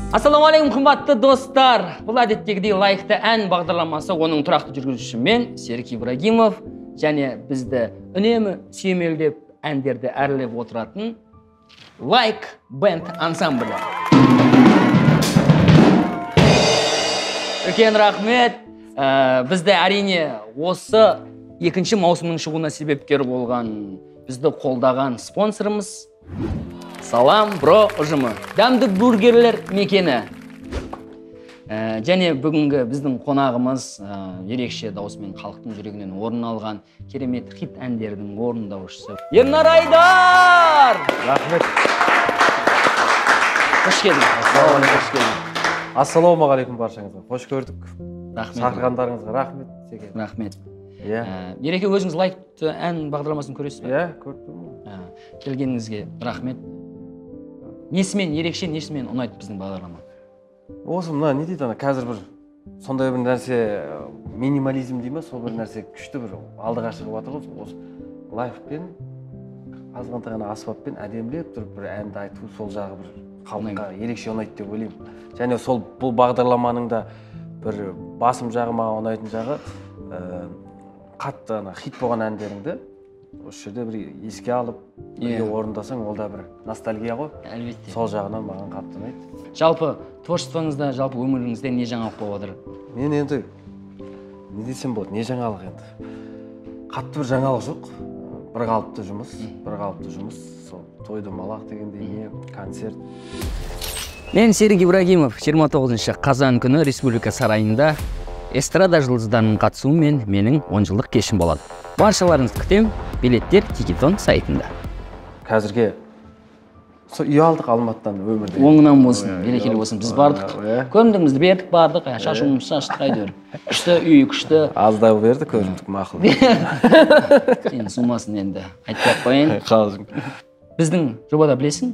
Ассалаумағалейкум, қымбатты достар! Бұл әдеттегідей лайықты ән бағдарламасы, оның тұрақты жүргізушісі мен, Серік Ибрагимов, және бізді үнемі сүйемелдеп әндерді әрлеп отыратын Лайк Бенд ансамблі. Үлкен рахмет. Бізді әрине осы екінші маусымның шығуына себепкер болған, бізді қолдаған спонсорымыз Салам Бро ұжымы, дәмді бургерлер мекені. Және бүгінгі біздің қонағымыз ерекше даусымен халықтың жүрегінен орын алған керемет хит әндердің орындаушысы Ернар Айдар! Рахмет. Қош келдің. Қош келдің. Ассалаумағалейкум баршаңызға. Қош көрдік. Рахмет. Шақырғандарыңызға рахмет. Рахмет. Иә. Ереке, өзіңіз лайықты ән бағдарламасын көресіз бе? Иә, көріп тұрмын. Келгеніңізге рахмет. Несімен ерекше, несімен ұнайды біздің бағдарлама? Осы мына не дейді ана қазір бір сондай бір нәрсе, минимализм дей ма, сол бір нәрсе күшті бір алдыға шығып жатыр ғой. Осы лайфпен азғантай ғана аспаппен әдемілеп тұрып бір әнді айту, сол жағы бір халыққа ерекше ұнайды деп ойлаймын. Және сол бұл бағдарламаның да бір басым жағы, маған ұнайтын жағы, қатты ана хит болған әндеріңді осы жерде бір еске алып, бірге орындасаң, ол да бір ностальгия ғой. Әлбетте. Сол жағынан маған қатты ұнайды. Жалпы творчествоңызда, жалпы өміріңізде не жаңалық болып жатыр? Мен енді не десем болады, не жаңалық енді? Қатты бір жаңалық жоқ. Бір қалыпты жұмыс, бір қалыпты жұмыс. Сол той домалақ дегендей не, концерт. Мен Серік Ибрагимов, 29 қазан күні Республика сарайында эстрада жұлдыздарының қатысуымен менің 10 жылдық кешім болады. Баршаларыңызды күтем, билеттер Тикетон сайтында. Қазірге сол үй алдық Алматыдан өмірде. Оңынан болсын, берекелі болсын. Біз бардық, көрімдігімізді бердік, бардық, шашуымызды шаштық әйтеуір. Күшті үй, күшті. Аздай берді, көрімдік мақұл. Сен сумасын енді, айтпай ақ қояйын. Қалжың. Біздің жобада білесің,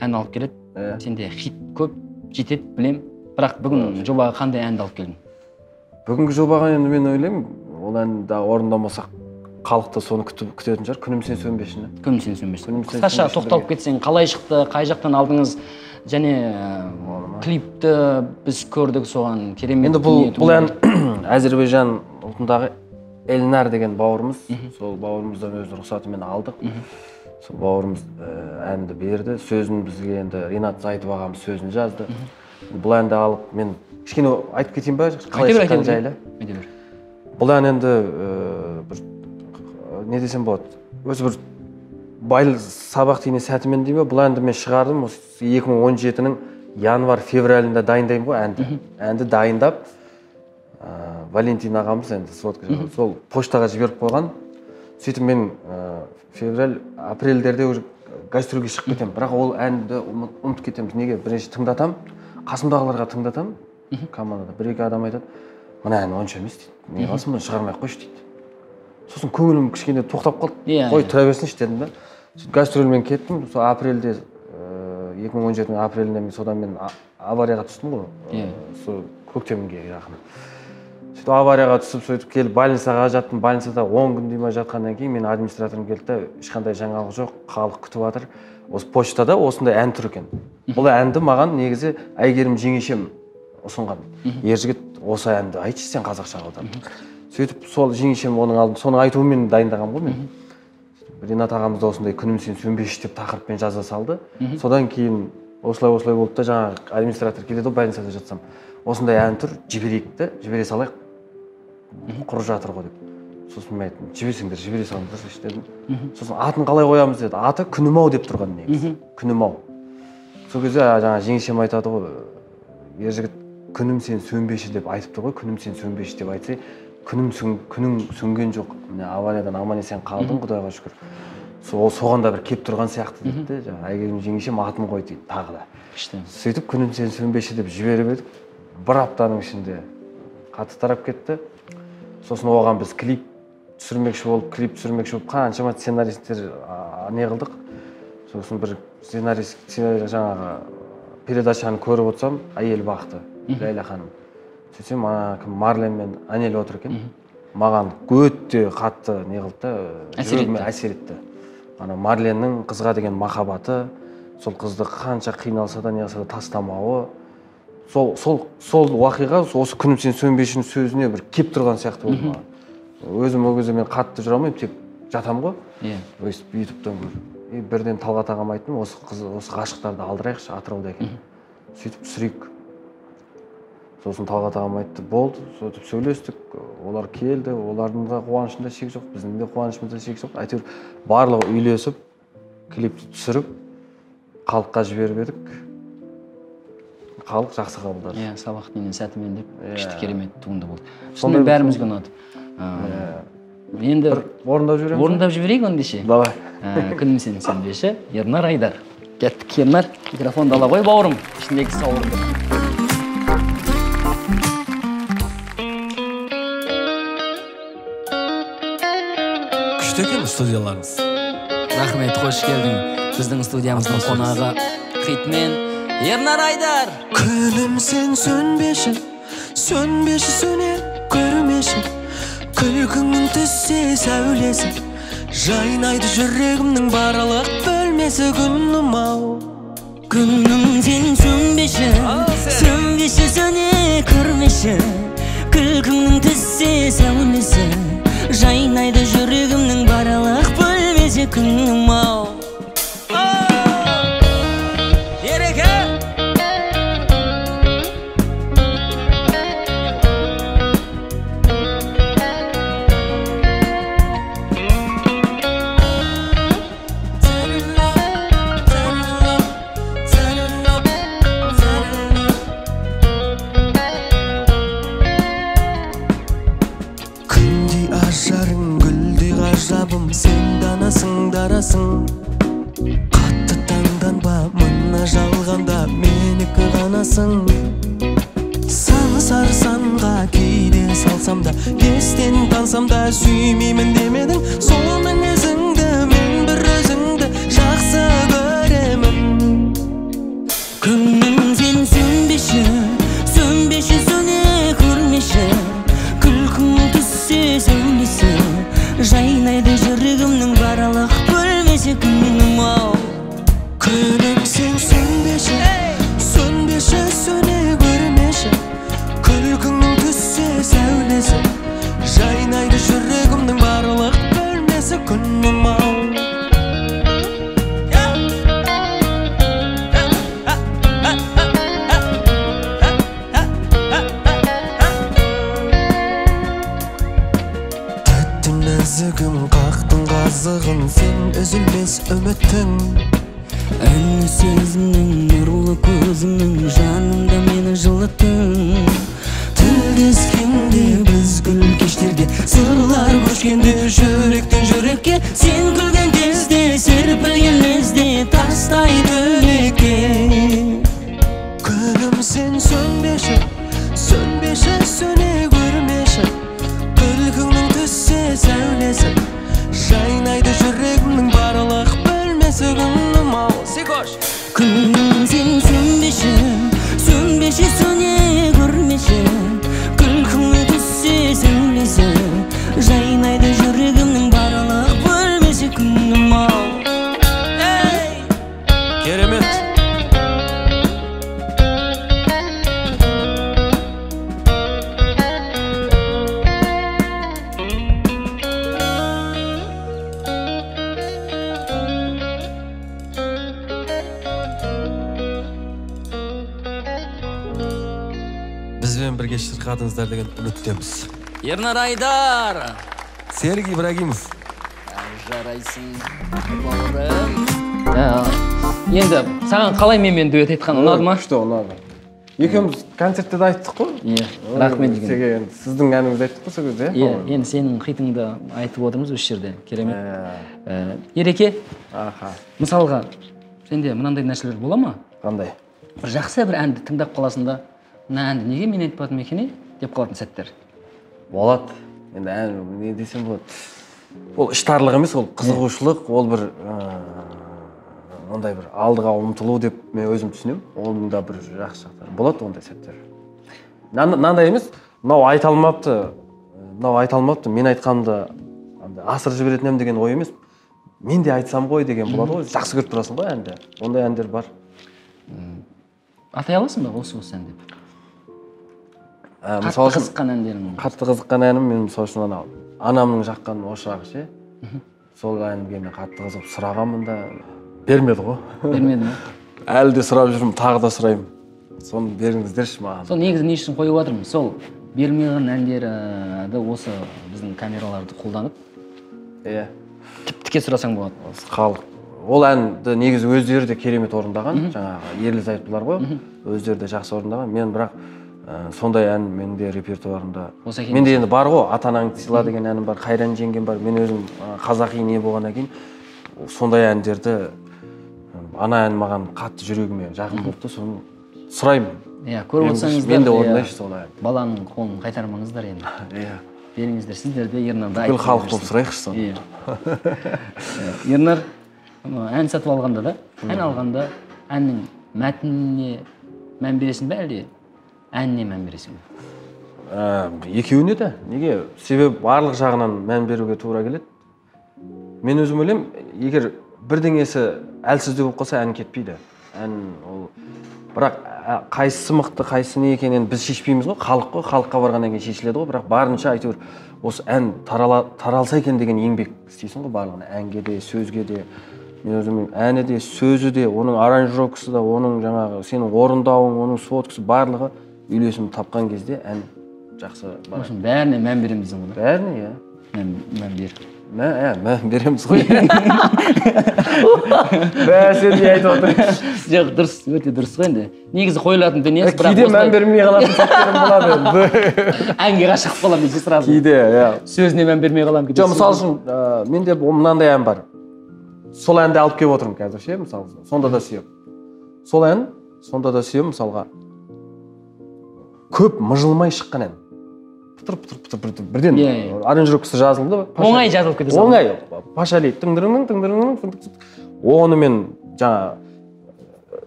ән алып келеді. Сенде хит көп, жетеді, білем. Бірақ бүгін жобаға қандай әнді алып келдің? Бүгінгі жобаға енді мен ойлаймын, ол әнді орындамасақ халық та соны күтетін шығар. Күнім сен сөнбешіні. Күнім сен сөнбешіні. Қысқаша тоқталып кетсең, қалай шықты, қай жақтан алдыңыз, және клипті біз көрдік, соған керемет. Енді бұл ән Әзербайжан ұлтындағы Эльнар деген бауырымыз, сол бауырымыздан өз рұқсатымен алдық. Сол бауырымыз әнді берді, сөзін бізге енді Ринат Зайтов ағамыз сөзін жазды. Бұл әнді алып, мен кішкене айтып кетейін ба, қалай шыққан жайлы? Айта бер. Бұл ән енді бір не десем болады, өзі бір байл сабақ тиіне сәтімен дей ме, бұл әнді мен шығардым осы 2017-нің январь-февралінде дайындаймын ғой әнді. Әнді дайындап, Валентин ағамыз енді сол поштаға жіберіп қойған. Сөйтіп мен февраль, апрельдерде уже гастрольге шығып кетемін. Бірақ ол әнді ұмытып кетеміз. Неге? Бірінші тыңдатам, қасымдағыларға тыңдатам, командада бір-екі адам айтады, мына ән онша емес дейді, не қыласың, бұны шығармай ақ қойшы дейді. Сосын көңілім кішкене тоқтап қалды, қой тұра берсінші дедім да. Гастрольмен кеттім, сол апрельде, 2017-нің апрелінде мен содан мен аварияға түстім ғой, сол көктемге жақын. Сөйтіп аварияға түсіп, сөйтіп келіп больницаға жаттым. Больницада 10 күн дейін жатқаннан кейін мен администраторым келді да, ешқандай жаңалық жоқ, халық күтіп жатыр. Осы почтада осындай ән тұр екен. Бұл әнді маған негізі Әйгерім жеңешем ұсынған. Ер жігіт, осы әнді айтшы сен қазақшаға аударып. Сөйтіп сол жеңешем оның алдын, соның айтуымен дайындағанмын ғой мен. Ринат ағамыз да осындай күнім сен сөнбеші деп тақырыппен жаза салды. Содан кейін осылай-осылай болды да, жаңағы администратор келеді ғой, больницада жатсам. Осындай ән тұр, жіберейік те, жібере салайық, құры жатыр ғой деп. Сосын мен айттым, жіберсеңдер, жібере салыңдар дедім. Сосын атын қалай қоямыз деді. Аты Күнім ау деп тұрған негізі. Күнім ау. Сол кезде жаңа жеңешем айтады ғой, ер жігіт, күнім сен сөнбеші деп айтып тұр ғой, күнім сен сөнбеші деп айтса, күнің сөнген жоқ. Міне авариядан аман есен қалдың, Құдайға шүкір. Сол соған да бір кеп тұрған сияқты дейді де, жаңа Әйгерім жеңешем атын қой дейді тағы да. Сөйтіп күнім сен сөнбеші деп жіберіп едік. Бір аптаның ішінде қатты тарап кетті. Сосын оған біз клип түсірмекші болып, қаншама сценаристер не қылдық. Сосын бір сценарист жаңағы передачаны көріп отырсам, әйел бақты, Ләйлә ханым. Сөйтсем, ана кім Марлен мен Анель отыр екен. Маған өте қатты не қылды да, жүрегіме әсер етті. Ана Марленнің қызға деген махаббаты, сол қызды қанша қиналса да, не қылса да тастамауы, сол уақиға осы күнім сен сөнбешінің сөзіне бір кеп тұрған сияқты болды маған. Өзім ол кезде мен қатты жүре алмаймын, тек жатамын ғой. Иә. Өйстіп ютубтан көріп. И бірден Талғат ағама айттым, осы қыз, осы ғашықтарды алдырайықшы, Атырауда екен. Сөйтіп түсірейік. Сосын Талғат ағам айтты, болды, сөйтіп сөйлестік, олар келді, олардың да қуанышында шек жоқ, біздің де қуанышымызда шек жоқ. Әйтеуір барлығы үйлесіп, клипті түсіріп, халыққа жіберіп едік. Халық жақсы қабылдады. Иә, сабақтың менен сәтімен деп күшті керемет туынды болды. Шынымен бәрімізге ұнады. Енді орындап жібереміз. Орындап жіберейік ендеше. Давай. Күнім сен сөнбеші, Ернар Айдар. Кеттік, Ернар, микрофонды ала қой бауырым, ішіндегі сауырды. Күшті екен студияларыңыз. Рахмет, қош келдің. Біздің студиямыздың қонағы хитмен Ернар Айдар. Күнім сен сөнбеші, сөнбеші, сөне көрмеші. Күлкіңнің түссе сәулесі, жайнайды жүрегімнің барлық бөлмесі. Күнім ау. Күнім сен сөнбеші, сөнбеші, сөне көрмеші. Күлкіңнің түссе сәулесі, жайнайды жүрегімнің барлық бөлмесі. Күнім ау. Ереке! Күндей ажарың, гүлдей ғажабым, сен данасың, дарасың. Қатты таңданба, мына жалғанда менікі ғанасың. Сансар санға кейде салсам да, естен тансам да, сүймеймін демедің. Сол мінезіңді, мен бір өзіңді жақсы көремін. Күнім сен сөнбеші, сөнбеші, сөне көрмеші. Күлкіңнің түссе сәулесі, жайнайды жүрегімнің барлық бөлмесі. Күнім ау. Күнім сен сөнбеші, сөнбеші, сөне көрмеші. Күлкіңнің түссе сәулесі, жайнайды жүрегімнің барлық бөлмесі. Күнім ау. Тәтті нәзігім, қақтың қазығын, сен үзілмес үміттің. Әні сезімнің, нұрлы көзіңнің, жанымда мені жылыттың. Тілдескенде біз гүл кештерде, сырлар көшкенде жүректен жүрекке, сен күлген кезде, серпілген лезде тастайды өлекке. Күнім сен сөнбеші, сөнбеші, сөне көрмеші. Күлкіңнің түссе сәулесі, жайнайды жүрегімнің барлық бөлмесі. Күнім ау. Сикош. Күнім сен сөнбеші, сөнбеші, сөне көрмеші. Күлкіңнің түссе сәулесі, жайнайды жүрегімнің барлық бөлмесі. Күнім ау. Керемет. Бізбен бірге шырқадыңыздар деген үміттеміз. Ернар Айдар. Серік Ибрагимов. Жарайсың, бауырым. Енді саған қалай менімен дуэт айтқан ұнады ма? Күшті ұнады. Екеуміз концертте де айттық қой. Иә, рахмет деген. Енді сіздің әніңізді айттық қой сол кезде. Иә, енді сенің хитіңді айтып отырмыз осы жерде. Керемет. Ереке, аха. Мысалға, сенде мынандай нәрселер бола ма? Қандай? Бір жақсы бір әнді тыңдап қаласың да, мына әнді неге мен айтпадым екен, деп қалатын сәттер. Болады. Енді ән не десем болады. Ол іштарлық емес, ол қызығушылық, ол бір ондай бір алдыға ұмтылу деп мен өзім түсінемін. Оның да бір жақсы жақтары болады ондай сәттер. Мынандай емес, мынау айта алмапты, мынау айта алмапты, мен айтқанымды андай асырып жіберетін едім деген ой емес. Мен де айтсам ғой деген болады ғой, жақсы көріп тұрасың ғой әнді. Ондай әндер бар. Атай аласың ба осы ән деп? Қатты қызыққан әндерің? Қатты қызыққан әнім мен мысалы үшін анау анамның жаққан ошағы ше. Сол әнге мен қатты қызығып сұрағанмын да, бермеді ғой. Бермеді ме? Әлі де сұрап жүрмін, тағы да сұраймын. Соны беріңіздерші маған. Сол негізі не үшін қойып жатырмын? Сол берілмей қалған әндерді осы біздің камераларды қолданып, иә, тіп-тіке сұрасаң болады. Халық ол әнді негізі өздері де керемет орындаған, жаңағы ерлі зайыптылар ғой, өздері де жақсы орындаған. Мен бірақ сондай ән менде репертуарымда. Менде енді бар ғой, ата-анаңды сыйла деген әнім бар, қайран жеңгем бар. Мен өзім қазақи не болғаннан кейін сондай әндерді, ана ән маған қатты жүрегіме жақын болды, соны сұраймын. Иә, көріп отырсаңыздар, мен де орындайыншы сол әнді. Баланың қолын қайтармаңыздар енді. Иә. Беріңіздер, сіздер де Ернарды айтып. Бүкіл халық болып сұрайықшы соны. Ернар, ән сатып алғанда да, ән алғанда әннің мәтініне мән бересің бе, әлде әніне мән бересің бе? Екеуіне де. Неге? Себебі барлық жағынан мән беруге тура келеді. Мен өзім ойлаймын, егер бірдеңесі әлсіздеу болып қалса, ән кетпейді. Ән ол бірақ қайсысы мықты, қайсысы не екенін біз шешпейміз ғой, халық қой, халыққа барғаннан кейін шешіледі ғой. Бірақ барынша әйтеуір осы ән таралса екен деген еңбек істейсің ғой барлығына, әнге де, сөзге де. Мен өзім әні де, сөзі де, оның аранжировкасы да, оның жаңағы сенің орындауың, оның сводкасы, барлығы үйлесім тапқан кезде ән жақсы барады. Бәріне мән береміз ғой. Бәріне, иә. Мән бер. Мән береміз ғой. Бә, сен не айтып отырсың? Жоқ, дұрыс, өте дұрыс қой енді. Негізі қойылатын дүниесі, бірақ кейде мән бермей қалатын сәттерім болады енді. Әнге ғашық боламын десе сразу. Кейде, иә. Сөзіне мән бермей қаламын кейде. Жоқ, мысалы үшін, менде мынандай ән бар. Сол әнді алып келіп отырмын қазір ше, мысалы, сонда да сүйем. Сол ән, сонда да сүйем, мысалға, көп мыжылмай шыққан ән. Пытыр-пытыр-пытыр бірден аранжировкасы жазылды. Оңай жазылып кетті. Оңай. Пашали тыңдырыңның, тыңдырыңның. Оны мен жаңа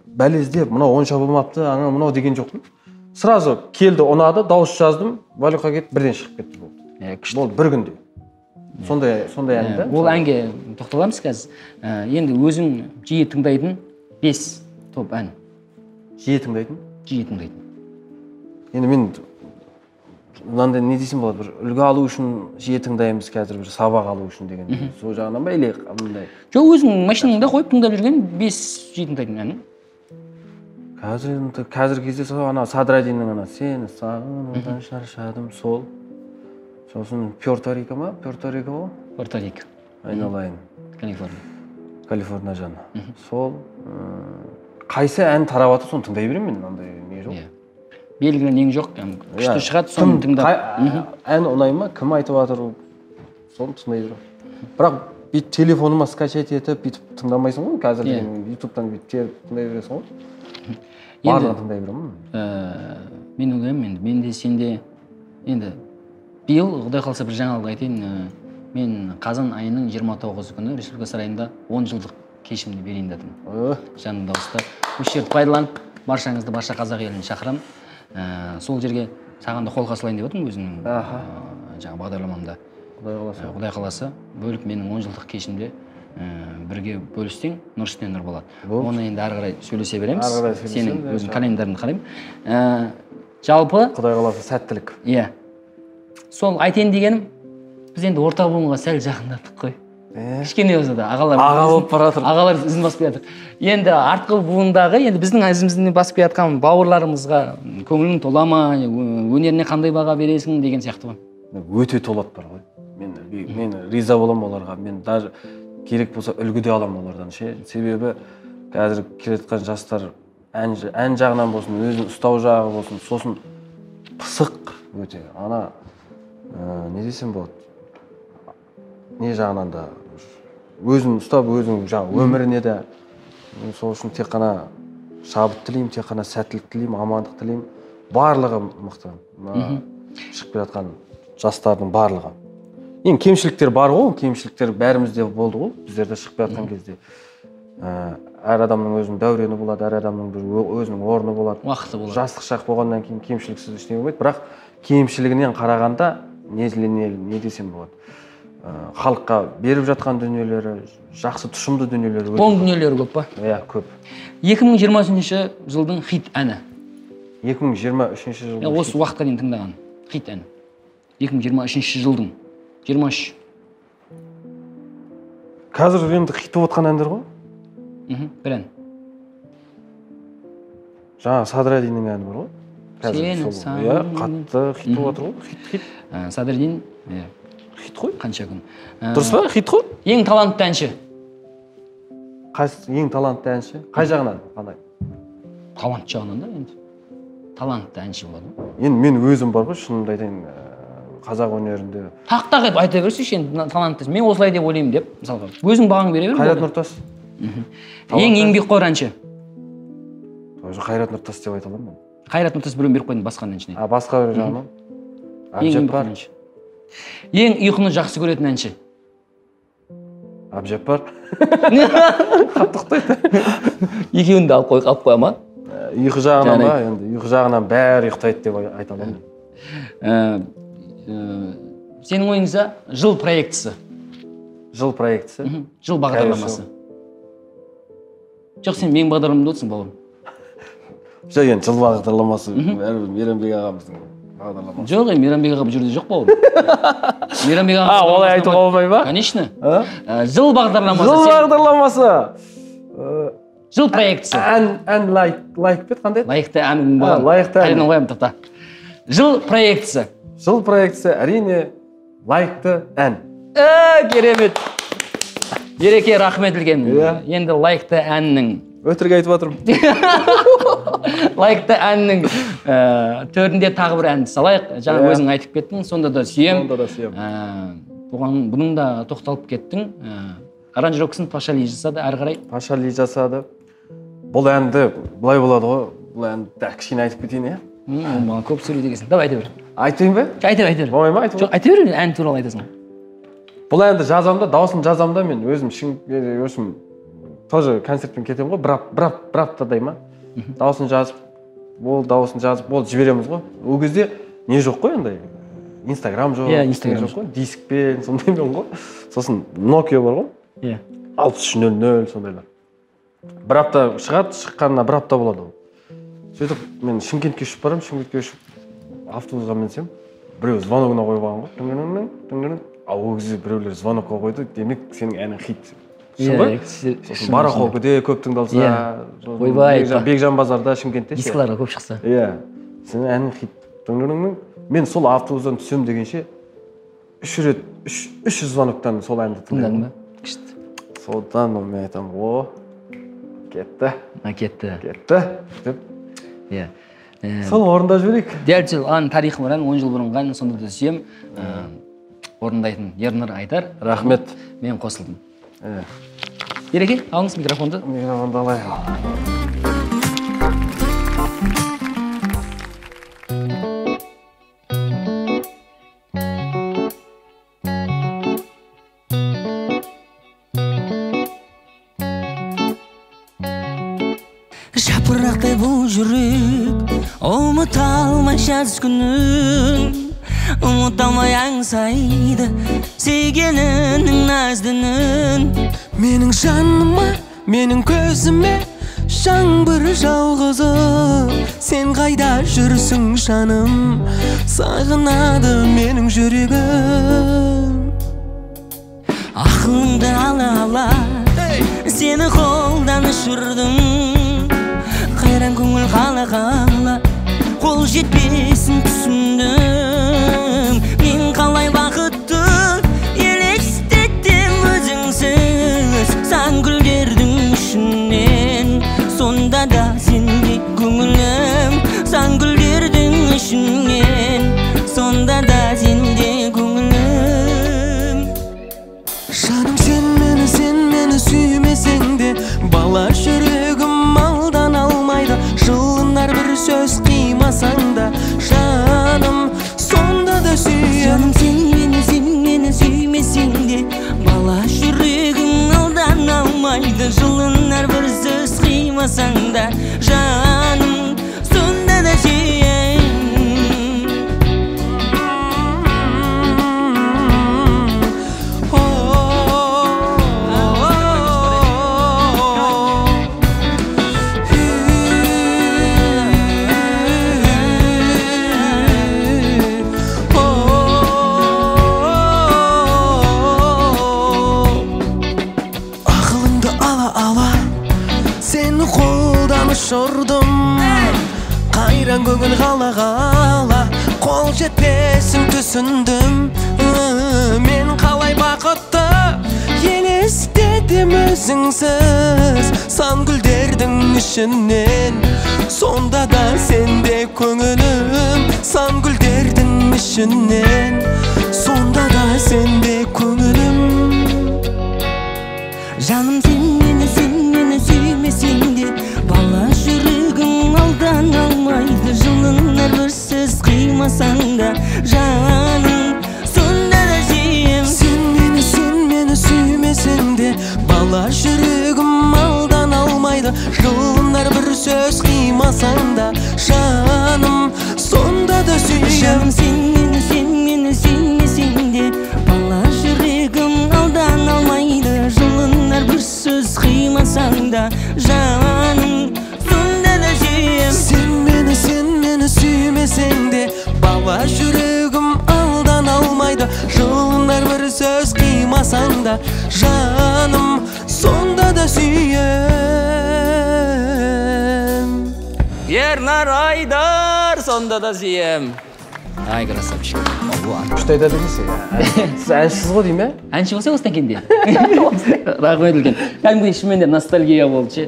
бәлездеп, мынау онша болмапты, анау мынау деген жоқпын. Сразу келді, ұнады, дауыс жаздым, валюқа кетіп, бірден шығып кетті болды. Болды, бір күнде. Сондай ән да. Ол әнге тоқталамыз қазір. Енді өзің жиі тыңдайтын 5 топ ән. Жиі тыңдайтын? Жиі тыңдайтын. Енді мен мынандай не дейсің болады, бір үлгі алу үшін жиі тыңдаймыз қазір, бір сабақ алу үшін деген. Сол жағынан ба, или мындай? Жоқ, өзің машинаңда қойып тыңдап жүрген 5 жиі тыңдайтын әнің. Қазір қазіргі кезде сол ана Садраддиннің ана сені сағынудан шаршадым, сол. Сосын Пуэрто-Рико ма? Пуэрто-Рико ғой? Пуэрто-Рико. Айналайын. Калифорния. Калифорния жаны. Сол қайсы ән тарап жатыр, соны тыңдай беремін мен, андай не жоқ. Белгілі нең жоқ, күшті шығады, соны тыңдап. Ән ұнай ма, кім айтып жатыр, соны тыңдай беремін. Бірақ бүйтіп телефоныма скачать етіп, бүйтіп тыңдамайсың ғой, қазір деген ютубтан бүйтіп теріп тыңдай бересің ғой. Барлығын тыңдай беремін. Мен ойлаймын енді, мен де сенде енді биыл Құдай қаласа бір жаңалық айтайын. Мен қазан айының 29 күні Республика сарайында 10 жылдық кешімді берейін дедім. Жанды дауыста. Осы жерді пайдаланып, баршаңызды, барша қазақ елін шақырамын. Сол жерге саған да қолқа салайын деп отырмын өзімнің жаңа бағдарламамда. Құдай қаласа. Құдай қаласа, бөліп менің 10 жылдық кешімде бірге бөліссең, нұр үстіне нұр болады. Оны енді ары қарай сөйлесе береміз. Сенің өзің календарыңды қараймын. Жалпы Құдай қаласа сәттілік. Иә. Сол айтайын дегенім, біз енді орта буынға сәл жақындаттық қой. Кішкене болса да ағалар аға болып бара жатыр. Ағалар ізін басып келе жатыр. Енді артқы буындағы, енді біздің ізімізден басып келе жатқан бауырларымызға көңілің тола ма, өнеріне қандай баға бересің деген сияқты ғой. Өте толады бар ғой. Мен риза боламын оларға. Мен даже керек болса үлгі де аламын олардан ше. Себебі қазір келе жатқан жастар ән жағынан болсын, өзін ұстау жағы болсын, сосын пысық өте. Ана не десем болады, не жағынан да өзін ұстап, өзінің жаңа өміріне де. Мен сол үшін тек қана шабыт тілеймін, тек қана сәттілік тілеймін, амандық тілеймін. Барлығы мықты. Мына шығып келе жатқан жастардың барлығы. Енді кемшіліктер бар ғой, кемшіліктер бәрімізде болды ғой, біздерде шығып келе жатқан кезде. Әр адамның өзінің дәурені болады, әр адамның бір өзінің орны болады. Уақыты болады. Жастық шақ болғаннан кейін кемшіліксіз ештеңе болмайды, бірақ кемшілігінен қарағанда не десем болады. Халыққа беріп жатқан дүниелері, жақсы тұшымды дүниелері өте. Оң дүниелері көп па? Иә, көп. 2023 жылдың хит әні. 2023 жылдың. Осы уақытқа дейін тыңдаған хит әні. 2023 жылдың 23. Қазір енді хит болып жатқан әндер ғой? Бір ән. Жаңа Садраддиннің әні бар ғой. Сені сағындым. Иә, қатты хит болып жатыр ғой. Хит, хит. Садраддин, иә. Хит қой. Қанша күн. Дұрыс па? Хит қой. Ең талантты әнші. Қайсы ең талантты әнші? Қай жағынан? Қандай? Талант жағынан да енді. Талантты әнші болады ғой. Енді мен өзім бар ғой, шынымды айтайын, қазақ өнерінде. Тақ-тақ етіп айта берсейші енді талантты. Мен осылай деп ойлаймын деп, мысалға. Өзің бағаңды бере бер. Қайрат Нұртас. Ең еңбекқор әнші. Тоже Қайрат Нұртас деп айта аламын мен. Қайрат Нұртас біреуін беріп қойдым басқа әншіне. А, басқа бір жағынан? Әбжаппар. Ең ұйқыны жақсы көретін әнші. Әбжаппар. Қатты ұйықтайды. Екеуін де алып қоя ма? Ұйқы жағынан ба? Енді ұйқы жағынан бәрі ұйықтайды деп айта аламын. Сенің ойыңша жыл проектісі? Жыл проектісі? Жыл бағдарламасы. Жоқ, сен менің бағдарламамда отырсың, бауырым. Жоқ, енді жыл бағдарламасы бәрібір Мейрамбек ағамыздың бағдарламасы. Жоқ, енді Мейрамбек аға бұл жерде жоқ, бауырым. Мейрамбек аға. А, олай айтуға болмай ма? Конечно. Жыл бағдарламасы. Жыл бағдарламасы. Жыл проектісі. Ән лайық бет қандай? Лайықты ән болған. Лайықты ән. Қайдан қоямын тоқта. Жыл проектісі. Жыл проектісі әрине лайықты ән. Керемет. Ереке, рахмет үлкен. Енді лайықты әннің. Өтірік айтып жатырмын. Лайықты әннің төрінде тағы бір әнді салайық. Жаңа өзің айтып кеттің, сонда да сүйем. Сонда да сүйем. Бұның да тоқталып кеттің. Аранжировкасын Пашали жасады, әрі қарай. Пашали жасады. Бұл әнді былай болады ғой. Бұл әнді кішкене айтып кетейін, иә? Маған көп сөйлейді екенсің. Давай айта бер. Айтайын ба? Айта бер, айта бер. Болмай ма? Жоқ, айта бер, ән туралы айтасың. Бұл әнді жазамын да, дауысын жазамын да, мен өзім өзім тоже концертпен кетемін ғой, бір аптадай ма? Дауысын жазып, ол дауысын жазып, ол жібереміз ғой. Ол кезде не жоқ қой андай? Инстаграм жоқ, иә, Инстаграм жоқ қой, дискпен сондаймен ғой. Сосын Nokia бар ғой. Иә. 6300 сондайлар. Бір апта шығады, шыққанына бір апта болады ол. Сөйтіп мен Шымкентке ұшып барамын, Шымкентке ұшып автобусқа мінсем, біреу звоногына қойып алған ғой. Тыңгінің, тыңгінің. Ал ол кезде біреулер звонокқа қойды, демек сенің әнің хит. Шын ғой? Сосын барахолкіде көп тыңдалса, ойбай, Бекжан базарда, Шымкентте. Дискіларға көп шықса. Иә. Сенің әнің хит. Тыңгінің. Мен сол автобустан түсем дегенше үш рет, үш звоноктан сол әнді тыңдадым ба? Күшті. Содан мен айтамын, о, кетті. Кетті. Кетті деп. Иә. Соны орындап жіберейік. Дәл сол ән тарихы бар ән, 10 жыл бұрынғы ән, сонда да сүйем. Орындайтын Ернұр Айтар. Рахмет. Мен қосылдым. Ереке, алыңыз микрофонды. Микрофонды алайық. Жапырақтай бұл жүрек ұмыта алмай жаз күнін, ұмыта алмай аңсайды сүйгенінің наздынын. Менің жаныма, менің көзіме жаңбыр жауғызып, сен қайда жүрсің жаным, сағынады менің жүрегім. Ақылымды ала-ала сені қолдан ұшырдым, қайран көңіл қала-қала қол жетпесін түсіндім. Мен қалай бақытты елестеттім өзіңсіз сан гүлдердің ішінен, сонда да сенде көңілім сан гүлдердің ішінен, сонда да сенде көңілім. Жаным, сен мені, сен мені сүймесең де, бала жүрегім алдан алмайды, жылынар бір сөз қимасаң да, жаным, сонда да сүйем. Жаным, сен мені, сен мені сүймесең де, бала жүрегім алдан алмайды, жылынар бір сөз қимасаң да, жаным, сонда да сүйем. Ала ала сені қолдан ұшырдым. Қайран көңіл қала қала қол жетпесін түсіндім. Мен қалай бақытты елестетем өзіңсіз сан гүлдердің ішінен. Сонда да сенде көңілім сан гүлдердің ішінен. Сонда да сенде көңілім. Жаным сен мені, сен мені сүймесең де бала жүрегім алдан алмайды. Жылын әрбір сөз қимасаң да жаным сонда да сүйем. Сен мені, сен мені сүймесең де бала жүрегім алдан алмайды. Жылын әрбір сөз қимасаң да жаным сонда да сүйем. Жаным сен мені, сен мені сүймесең де бала жүрегім алдан алмайды. Жылын әрбір сөз қимасаң да жаным сонда да сүйем. Сен мені, сен мені сүймесең де бала жүрегім алдан алмайды. Жылын әрбір сөз қимасаң да жаным сонда да сүйем. Ернар Айдар, сонда да сүйем. Ай, красавчик. Күшті айтады екенсің. Сіз әншісіз ғой деймін, ә? Әнші болса осыдан кейін де. Рахмет үлкен. Кәдімгідей шынымен де ностальгия болды ше.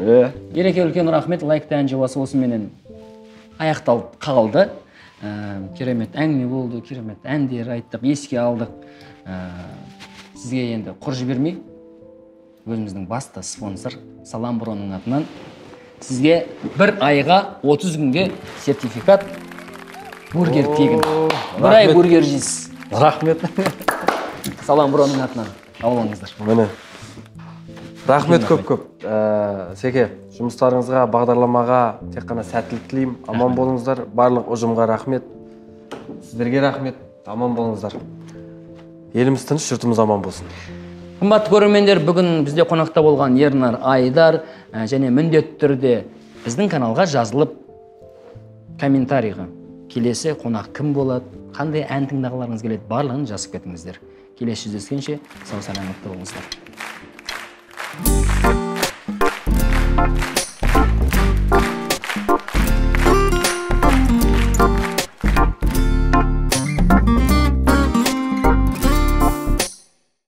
Ереке үлкен рахмет. Лайкты ән жобасы осыменен аяқталып қалды. Керемет әңгіме болды, керемет әндер айттық, еске алдық. Сізге енді құр жібермей, өзіміздің басты спонсор Салам Броның атынан сізге бір айға 30 күнге сертификат бургер тегін. Бір ай бургер жейсіз. Рахмет. Салам Броның атынан алып алыңыздар. Міне. Рахмет көп-көп. Секе, жұмыстарыңызға, бағдарламаға тек қана сәттілік тілеймін. Аман болыңыздар. Барлық ұжымға рахмет. Сіздерге рахмет. Аман болыңыздар. Еліміз тыныш, жұртымыз аман болсын. Қымбатты көрермендер, бүгін бізде қонақта болған Ернар Айдар және міндетті түрде біздің каналға жазылып комментарийға келесі қонақ кім болады, қандай ән тыңдағыларыңыз келеді, барлығын жазып кетіңіздер. Келесі жүздескенше сау саламатта болыңыздар.